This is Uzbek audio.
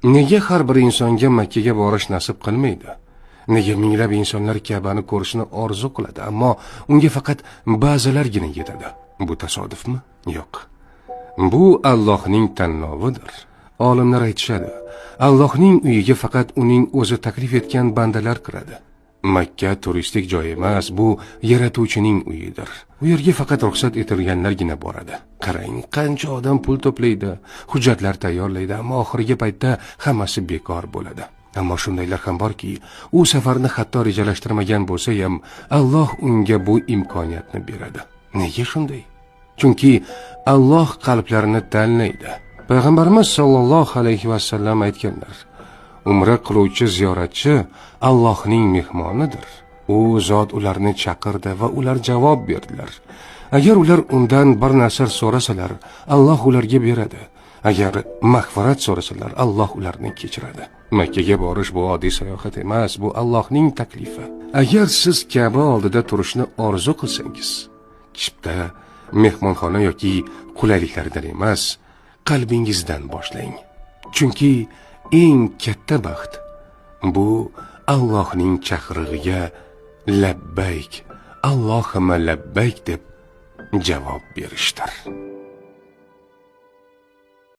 Nega har bir insonga Makkaga borish nasib qilmaydi? Nega minglab insonlar Ka'bani ko'rishni orzu qiladi, ammo unga faqat ba'zilargina yetadi? Bu tasodifmi? Yo'q. Bu Allohning tanlovidir. Olimlar aytishadi, Allohning uyiga faqat uning o'zi taklif etgan bandalar kiradi. Makka turistik joy emas, bu yaratuvchining uyidir. U yerga faqat ruxsat etilganlargina boradi. Qarang, qancha odam pul to'playdi, hujjatlar tayyorlaydi, ammo oxirgi paytda hammasi bekor bo'ladi. Ammo shundaylar ham borki, u safarni hatto rejalashtirmagan bo'lsa ham, Alloh unga bu imkoniyatni beradi. Nega shunday? Chunki Alloh qalblarni tanlaydi. Payg'ambarimiz sollallohu alayhi vasallam aytganlar: Umra qiluvchi ziyoratchi Allohning mehmonidir. U zot ularni chaqirdi va ular javob berdilar. Agar ular undan bir narsa so'rasalar, Alloh ularga beradi. Agar mag'firat so'rasalar, Alloh ularni kechiradi. Makkaga borish bu oddiy sayohat emas, bu Allohning taklifi. Agar siz Ka'ba oldida turishni orzu qilsangiz, chipta, mehmonxona yoki qulayliklardan emas, qalbingizdan boshlang. Chunki eng katta baxt bu Allohning chaqirig'iga labbayk, Allohimma labbayk deb javob berishdir.